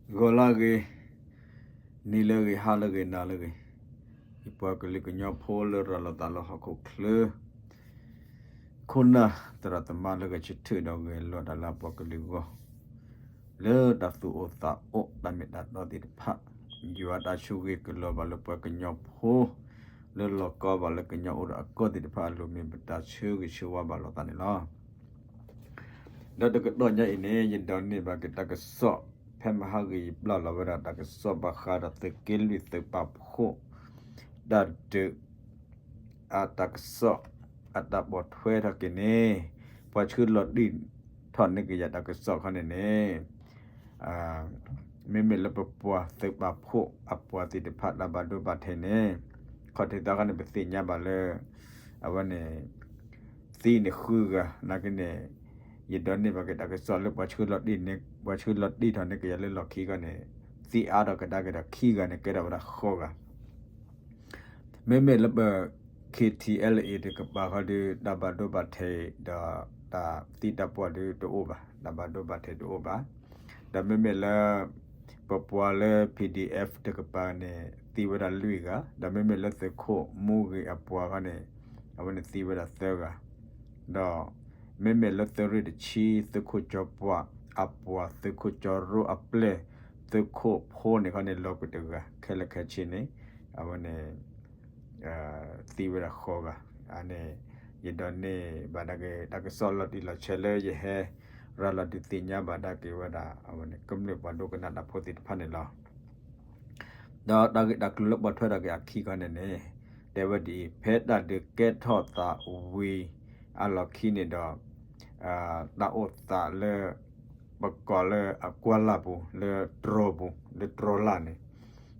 ဂီၤလၢအဂ့ၤ, နံၤလၢအဂ့ၤ, ဟါလၢအဂ့ၤ, နၤလၢအဂ့ၤ, ယပှၤကလုာ်ကညီဖိလၢရၤလီၤသးလၢဟီၣ်ခိၣ်ချၢ ခိၣ်နၢ်သရၣ်သမါလၢဂဲၤဆၢထၢၣ်ဒီးဂဲၤလိာ်တၢ်လၢအပှၤကလုာ်အဂီၢ်, လၢတၢ်သူၣ်အိၣ်သးအိၣ်တၢ်မ့ၢ်တၢ်တီသ့ၣ်တဖၣ်, ယွၤတၢ်ဆိၣ်ဂ့ၤကလီၤဘၣ်လၢပှၤကညီဖိ လၢလီၤကီဘၣ်လၢကညီအိၣ်ဒီးအကီၢ်သ့ၣ်တဖၣ်အလိၤ မ့ၢ်ပတၢ်ဆၢဂ့ၤဆၢဝါဘၣ်လိာ်သးန့ၣ်လီၤ. ဒီးတကတီၢ်ညါအံၤန့ၣ် ယဒိးန့ၢ်ဘၣ်က့ၤတၢ်ကစီၣ် ဖဲမဟါဂ့ၤယပျၢ်လီၤဝဲဒၣ်တၢ်ကစီၣ်ဘၣ်ဃးဒီးသုးက့လွံၢ်သုးပာ်ဖှိၣ် တၢ်ဒုး အတၢ်ကစီၣ် အတၢ်ပိာ်ထွဲထီၣ်က့ၤန့ၣ် ပှၤဆှၢလီၤတံၢ်ထီၣ်န့ၢ်က့ၤယၤတၢ်ကစီၣ်ခီန့ၣ်န့ၣ် မ့မ့ၢ်လၢပပှၤသုးပာ်ဖှိၣ်အပှၤသ့ၣ်တဖၣ်တၢ်ဘၣ်ဒိဘၣ်ထံးန့ၣ် ခီၣ်ထံးသီခီန့ၣ် ပသ့ၣ်ညါဘၣ်လၢ အဝဲန့ၣ် သံန့ၣ်ဃုဂၤ နာ်က့န့ၣ် ယဒိးန့ၢ်ဘၣ်က့ၤတၢ်ကစီၣ်လၢပှၤဆှၢလီၤတံၢ်န့ၣ် ပှၤဆှၢလီၤတံၢ်ထီၣ်န့ၢ်က့ၤယၤလၢလီၢ်ခံခီန့ၣ် သံအါထီၣ်ကဒါက့ၤဒီးခံဂၤန့ၣ် ကဲထီၣ်ဝဲဒၣ်ဃိးဂၤ မ့မ့ၢ်လၢပ K T L A တကပၤဃီဒီး တၢ်ဘၣ်ဒိဘၣ်ထံးဒီး တၢ်သံတၢ်ပှၢ်ဒီးတအိၣ်ဘၣ်, တၢ်ဘၣ်ဒိဘၣ်ထံးတအိၣ်ဘၣ်. ဒီးမ့မ့ၢ်လၢ ပပှၤလၢ P D F တကပၤန့ၣ် သံဝဲဒၣ်လွံၢ်ဂၤ, ဒီးမ့မ့ၢ်လၢသုးခိၣ်မူဂ့ၤအပှၤခီန့ၣ် အဝဲန့ၣ်သံဝဲဒၣ်သၢဂၤ, ဒီး မ့မ့ၢ်လၢသုးရ့ၣ်တဆံ သုးခိၣ်ကၠီပှၢ်အပှၤ သုးခိၣ်ကၠီရိအပျဲၢ် သုးခိၣ်ဖိန့ၣ်ခီန့ၣ် လီၤကွံာ်တဂၤ ခဲလၢာ်ခဲဆ့န့ၣ် အဝဲန့ၣ် သံဝဲဒၣ်ဃိးဂၤ, အန့ၣ် ယဒိးန့ၢ်ဘၣ်ဒၣ်က့ၤ တၢ်ကစီၣ်လီၤတံၢ်လီၤဆဲးလၢယဟဲ ရၤလီၤဒုးသ့ၣ်ညါဘၣ်ဒၣ်က့ၤဝဲဒၣ် အဝဲန့ၣ် ကမျၢၢ်ပှၤဒိကနၣ်တၢ်ဖိသ့ၣ်တဖၣ်န့ၣ်လီၤ. ဒီးတၢ်ဂ့ၢ်တၢ်ကျိၤလၢပိာ်ထွဲထီၣ်က့ၤအခံခီန့ၣ်န့ၣ် တဲဝဲဒ်အံၤ, ဖဲတၢ်ဒုးကဲထီၣ်သးဝံၤအလီၢ်ခံန့ၣ်ဒီး တၢ်အိၣ်သးလၢ ပကိးလၢအကွၢ်လၢ်ပူၤ လၢတြီပူၤ လၢတြီလၢ်န့ၣ်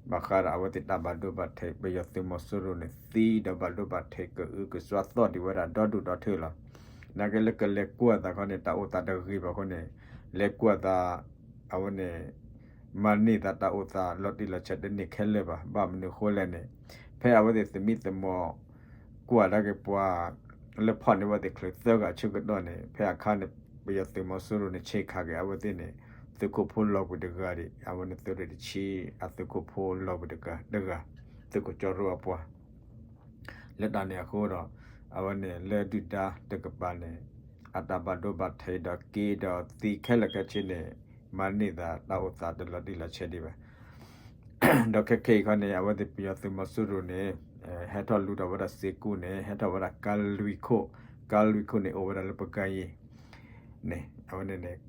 ဘၣ်ဃးဒီးအဝဲသ့ၣ်တၢ်ဘၣ်ဒိဘၣ်ထံး ပယီၤသုးမီၤစိရိၤန့ၣ် သံဒီးဘၣ်ဒိဘၣ်ထံးကအုကစွါသီၣ်ဒံးဝဲဒၣ်ဒီဒူၣ်ဒီထၢလီၤ. နာ်က့လၢကလဲၤကွၢ်သးခီန့ၣ် တၢ်အိၣ်သးတဂ့ၤဘၣ်အဃိန့ၣ် လဲၤကွၢ်သး အဝဲန့ၣ် မၤန့ၢ်သးတၢ်အိၣ်သးလီၤတံၢ်လီၤဆဲးတန့ၢ်ခဲလၢာ်ဘၣ်. ဘၣ်မနုၤအဃိလဲၣ်န့ၣ် ဖဲအဝဲသ့ၣ်သမံသမိး ကွၢ်ဒၣ်က့ၤပှၤ လၢဖီၣ်န့ၢ်ဝဲသ့ၣ်ချုးသၢဂၤအဆၢကတီၢ်န့ၣ် ဖဲအခါန့ၣ် ပယီၤသုးမီၤစိရိၤန့ၣ် ဆ့ကၤက့ၤအဝဲသ့ၣ်န့ၣ် သုးခိၣ်ဖိလီၤကွံာ်တဂၤဒံး အဝဲန့ၣ်သုးရ့ၣ်တဆံ အသုးခိၣ်ဖိလီၤကွံာ်တဂၤ သုးခိၣ်ကၠီရိအပှၤ လၢတၢ်န့ၣ်အဃိဒီး အဝဲန့ၣ်လၢဒုၣ်ဒါတကပၤန့ၣ် အတၢ်ဘၣ်ဒိဘၣ်ထံးဒီးက့ဒီးသံခဲလၢာ်ခဲဆ့န့ၣ် မၤန့ၢ်သးတၢ်အိၣ်သးတလီၤတံၢ်လီၤဆဲးဒံးဘၣ်. ဒီးခဲခဲအံၤခီန့ၣ် အဝဲသ့ၣ်ပယီၤသုးမီၤစိရိၤန့ၣ် ဟဲထီၣ်လူၤထီၣ်ဝဲဒၣ်စ့ၢ်ကီးန့ၣ် ဟဲထီၣ်ဝဲဒၣ်ကါလွံၢ်ခိၣ်, ကါလွံၢ်ခိၣ်န့ၣ် အိၣ်ဝဲဒၣ်လၢပကါယံၤန့ၣ် အဝဲန့ၣ်န့ၣ်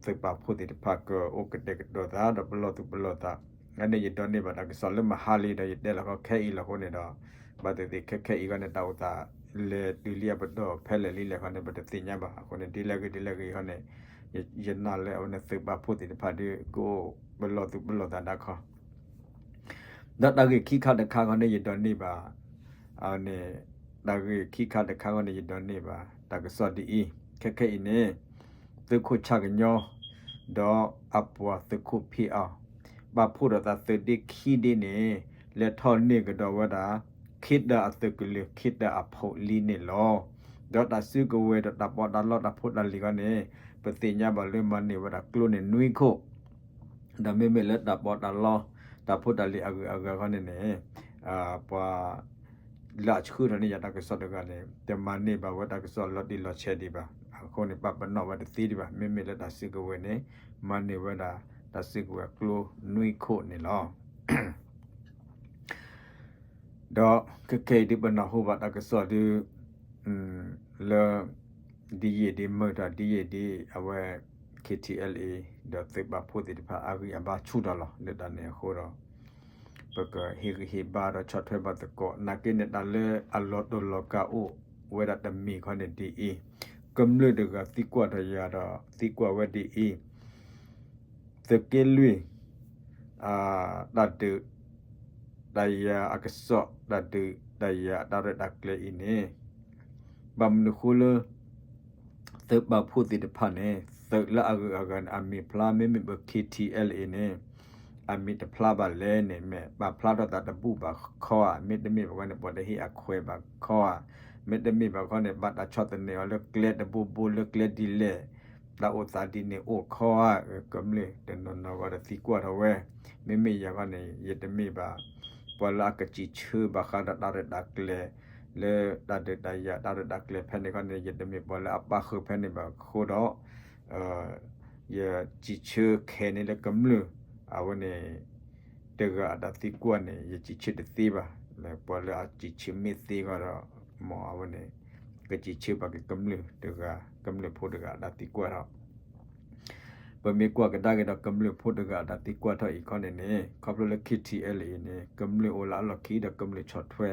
သုးပာ်ဖှိၣ်သ့ၣ်တဖၣ်ကအိၣ်ကတဲာ်ကတီၤသးဒီးပလီၢ်သူၣ်ပလီၢ်သး, အန့ၣ်ယဒိးန့ၢ်ဘၣ်တၢ်ကစီၣ်လၢမဟါလံဒီး ယတဲလီၤခီခဲအံၤလီၤအဃိန့ၣ်ဒီး ဘၣ်သ့ၣ်သ့ၣ်ခဲခဲအံၤခီန့ၣ် တၢ်အိၣ်သးလဲၤတုၤလံအပတီၢ်ဖဲလဲၣ်လံလဲၣ်ခီန့ၣ် ပတသ့ၣ်ညါဘၣ်အဃိန့ၣ် ဒ်လဲၣ်ဂ့ၤဒ်လဲၣ်ဂ့ၤခီန့ၣ် ယနာ်လၢအဝဲန့ၣ်သုးပာ်ဖှိၣ်သ့ၣ်တဖၣ်ဒီး ကအိၣ်ပလီၢ်သူၣ်ပလီၢ်သးဒၣ်ခီ ဒီးတၢ်ဂ့ၢ်ခံခါတခါခီန့ၣ် ယဒိးန့ၢ်ဘၣ် အန့ၣ် တၢ်ဂ့ၢ်ခံခါတခါခီန့ၣ် ယဒိးန့ၢ်ဘၣ် တၢ်ကစီၣ်ဒ်အံၤ, ခဲခဲအံၤန့ၣ် သုးခိၣ်ဆၣ်ကညီ ဒီးအပှၤသုးခိၣ်ဖံးအီၤ ပာ်ဖှိၣ်ဒီးသးသုးဒ့ခံဒ့န့ၣ် လဲၤထီၣ်န့ၢ်ကဒီးဝဲဒၣ် ခ့တၢအသုးကလၢၤ ခ့တၢအဖိးလံန့ၣ်လီၤ. ဒီးတၢ်စုကဝဲၤဒီးတၢ်ပီးတၢ်လီတၢ်ဖိတၢ်လံၤခီန့ၣ် ပသ့ၣ်ညါဘၣ်လၢမၤန့ၢ်ဝဲဒၣ်ကျိန့ၣ်နွံခိၣ် ဒီးမ့မ့ၢ်လၢတၢ်ပီးတၢ်လီ တၢ်ဖိတၢ်လံၤအဂုၤအဂၤခီန့ၣ်န့ၣ် ပှၤ လၢအဆှၢထီၣ်န့ၢ်ယၤတၢ်ကစီၣ်တဂၤန့ၣ် တမၤန့ၢ်ဘၣ်ဝဲတၢ်ကစီၣ်လီၤတံၢ်လီၤဆဲးဒံးဘၣ်. အဃိန့ၣ် ပာ်ပနီၣ်ဝဲတသ့ဒံးဘၣ်. မ့မ့ၢ်လၢတၢ်စုကဝဲၤန့ၣ် မၤန့ၢ်ဝဲဒၣ် တၢ်စုကဝဲၤကျိနွံခိၣ်န့ၣ်လီၤ. ဒီးခဲခဲအံၤဒ်ပနၢ်ဟူဘၣ်တၢ်ကစီၣ်ဒ် လၢ ဒ်ယံာ်ဒ်မုၢ်တၢ်ဒ်ယံာ်ဒ်အဝဲ K T L A ဒီးသုးပာ်ဖှိၣ်သ့ၣ်တဖၣ်အဂံၢ်အဘါဆူၣ်ထီၣ်လီၤ. လၢတၢ်န့ၣ်အဃိဒီး ပကဟ့ၣ်ဂံၢ်ဟ့ၣ်ဘါဒီးဆီၣ်ထွဲဘၣ်သကိး နာ်က့န့ၣ် တၢ်လၢအလီၤတူာ်လီၤကာ်အိၣ်ဝဲဒၣ်တမံၤခီန့ၣ်ဒ်အံၤ, ကမျၢၢ်တဂၤသံကွၢ်ထီၣ်ယၤဒီးသံကွၢ်ဝဲဒ်အံၤ သုးက့လွံၢ် တၢ်ဒုး တၢ်ယၤအကစီၣ် တၢ်ဒုးတၢ်ယၤအတၢ်ရဲၣ်တၢ်ကျဲၤအံၤန့ၣ် ဘၣ်မနုၤဃိလၢ သုးပာ်ဖှိၣ်သ့ၣ်တဖၣ်န့ၣ် သုးလၢအဂုၤအဂၤန့ၣ် အမံၤဖျါ မ့မ့ၢ်ပ K T L A န့ၣ် အမံၤတဖျါဘၣ်လဲၣ်န့ၣ် မ့ၢ်ပာ်ဖျါထီၣ်သးတဘူၣ်ဘၣ်ခီဧါ, မ့တမ့ၢ်ဘၣ်ခီန့ၣ် ပှၤတဟ့ၣ်အခွဲးဘၣ်ခီဧါ, မ့တမ့ၢ်ဘၣ်ခီန့ၣ် ဘၣ်တၢ်ဆီၣ်သနံးအီၤလၢကျဲတဘိဘိလၢကျဲဒ်လဲၣ်, တၢ်အိၣ်သးဒ်န့ၣ်အိၣ်ခီဧါ, ကမျၢၢ်တနီၤနီၤဂီၢ်ဒီးသံကွၢ်ထီၣ်ဝဲ, မ့မ့ၢ်ယၤဂီၢ်န့ၣ် ယတမ့ၢ်ဘၣ် ပှၤလၢအကစံးဆၢဘၣ်ဃးဒီးတၢ်ရဲၣ်တၢ်ကျဲၤ လၢတၢ်ဒုးတၢ်ယၤတၢ်ရဲၣ်တၢ်ကျဲၤဖဲန့ၣ်ခီန့ၣ် ယတမ့ၢ်ပှၤလၢအပၣ်ဃုာ်ဖဲန့ၣ်ဘၣ်အဃိဒီး ယစံးဆၢခဲန့ၣ်လၢကမျၢၢ် အဝဲန့ၣ် တဂၤအတၢ်သံကွၢ်န့ၣ် ယစံးဆၢတသ့ဘၣ်. လၢပှၤလၢအစံးဆၢမ့ၢ်သ့ဂီၢ်ဒီး မ်အဝဲန့ၣ် ကစံးဆၢဘၣ်က့ၤကမျၢၢ်တဂၤ ကမျၢၢ်ဖိတဂၤအတၢ်သံကွၢ်ထီၣ် ပမ့ၢ်ကွၢ်ကဒါက့ၤဒီးကမျၢၢ်ဖိတဂၤအတၢ်သံကွၢ်ထီၣ်အံၤခီန့ၣ်န့ၣ် ခီဖျိလၢ K T L A န့ၣ် ကမျၢၢ်အိၣ်လၢအလီၢ်ခံဒီးကမျၢၢ်ဆီၣ်ထွဲ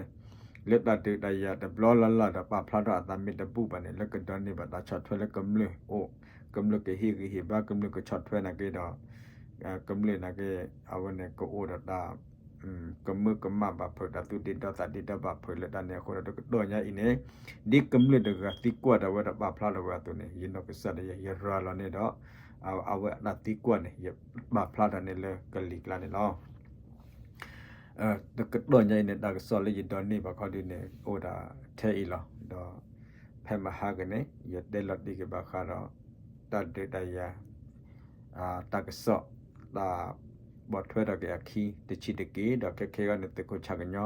လၢတၢ်ဒုးတၢ်ယၤတဘျီလၢ်လၢ်ဒီးပာ်ဖျါထီၣ်အသးမ့ၢ်တဘူၣ်ဘၣ်န့ၣ် လၢကဒိးန့ၢ်ဘၣ်တၢ်ဆီၣ်ထွဲလၢကမျၢၢ်အိၣ် ကမျၢၢ်ကဟ့ၣ်ဂံၢ်ဟ့ၣ်ဘါ ကမျၢၢ်ကဆီၣ်ထွဲနာ်က့ဒီး ကမျၢၢ်နာ်က့ အဝဲန့ၣ်ကအိၣ်ဒီးတၢ် ကမၢကမၣ်ဘၣ်ဖုး တၢ်သူၣ်ဒ့ဒီသးဒ့ဒီဘၣ်ဖုးလၢတၢ်န့ၣ်အဃိဒီး တကတီၢ်ညါအံၤန့ၣ် ဒ်ကမျၢၢ်တဂၤသံကွၢ်ဒီးဝဲဒီးပာ်ဖျါထီၣ်ဝဲအသိးန့ၣ် ယနီၢ်ကစၢ်ဒၣ်ယဲ ယရၤလီၤန့ၣ်ဒီး အဝဲအတၢ်သံကွၢ်န့ၣ် ယပာ်ဖျါထီၣ်န့ၣ်လၢကလံၤကျါန့ၣ်လီၤ. တကတီၢ်ညါအံၤန့ၣ် တၢ်ကစီၣ်လၢယဒိးန့ၢ်ဘၣ်ခီဒုန့ၣ် အိၣ်ဒၣ်ထဲအံၤလီၤ. ဒီးဖဲမဟါကန့ၣ် ယတဲလီၤတံၢ်က့ၤဘၣ်ဃးဒီး တၢ်ဒုးတၢ်ယၤ တၢ်ကစီၣ် တၢ်ပိာ်ထွဲထီၣ်က့ၤအခံတဆံးတက့ၢ် ဒီးခဲခဲအံၤန့ၣ် သုးခိၣ်ဆၣ်ကညီ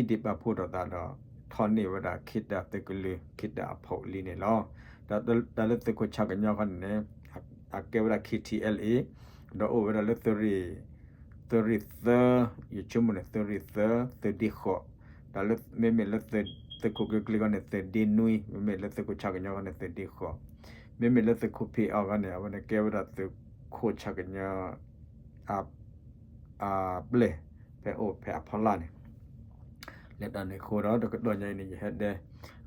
ဒီးအပှၤ သုးဒ့ခံဒ့ပာ်ဖှိၣ်ထီၣ်သးဒီး ထီၣ်န့ၢ်ဝဲဒၣ် ခ့တၢ်သုးကလၢၤ ခ့တၢ်အဖီၣ်လံန့ၣ်လီၤ. ဒီးတၢ်လၢသုးခိၣ်ဆၣ်ကညီခီန့ၣ်န့ၣ် အကဲဝဲဒၣ် K T L A ဒီးအိၣ်ဝဲဒၣ်လၢ သုးရ့ၣ်သၢ ယဆိကမိၣ်န့ၣ် သုးရ့ၣ်သၢ သုးဒ့ဃိး တၢ်လၢမ့မ့ၢ်လၢသုးခိၣ်ကျ့ကျ့ခီန့ၣ် သုးဒ့နွံ မ့မ့ၢ်လၢသုးခိၣ်ဆၣ်ကညီခီန့ၣ် သုးဒ့ဃိး မ့မ့ၢ်လၢသုးခိၣ်ဖံးအီခီန့ၣ် အဝဲန့ၣ်ကဲဝဲဒၣ်သုးခိၣ်ဆၣ်ကညီ အပျဲၢ် ဖဲအိၣ်ဖဲအဖီလာ်န့ၣ် လၢတၢ်န့ၣ်အဃိဒီး တကတီၢ်ညါအံၤန့ၣ် ယဟဲတဲ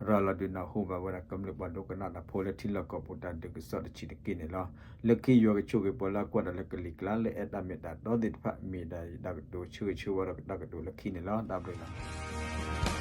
ရၤလီၤဒုးနၢ်ဟူဘၣ်ဝဲဒၣ်ကမျၢၢ်ပှၤဒိကနၣ်တၢ်ဖိလၢထံလီၢ်ကီၢ်ပူၤတၢ်ဒုးကစီၣ်တဆံးတက့ၢ်န့ၣ်လီၤ. လၢခံယွၤကဆိၣ်ဂ့ၤပှၤလၢအကွၢ်တၢ်လၢကလံၤကျါ လၢအဲၣ်တၢ်မ့ၢ်တၢ်တီသ့ၣ်တဖၣ် မ့ၢ်ဒၣ်ယတၢ်ကတိၤဆၢဂ့ၤဆၢဝါဒီးတၢ်ကတိၤလၢခံန့ၣ်လီၤ. တၢ်ဘျုးလီၤ.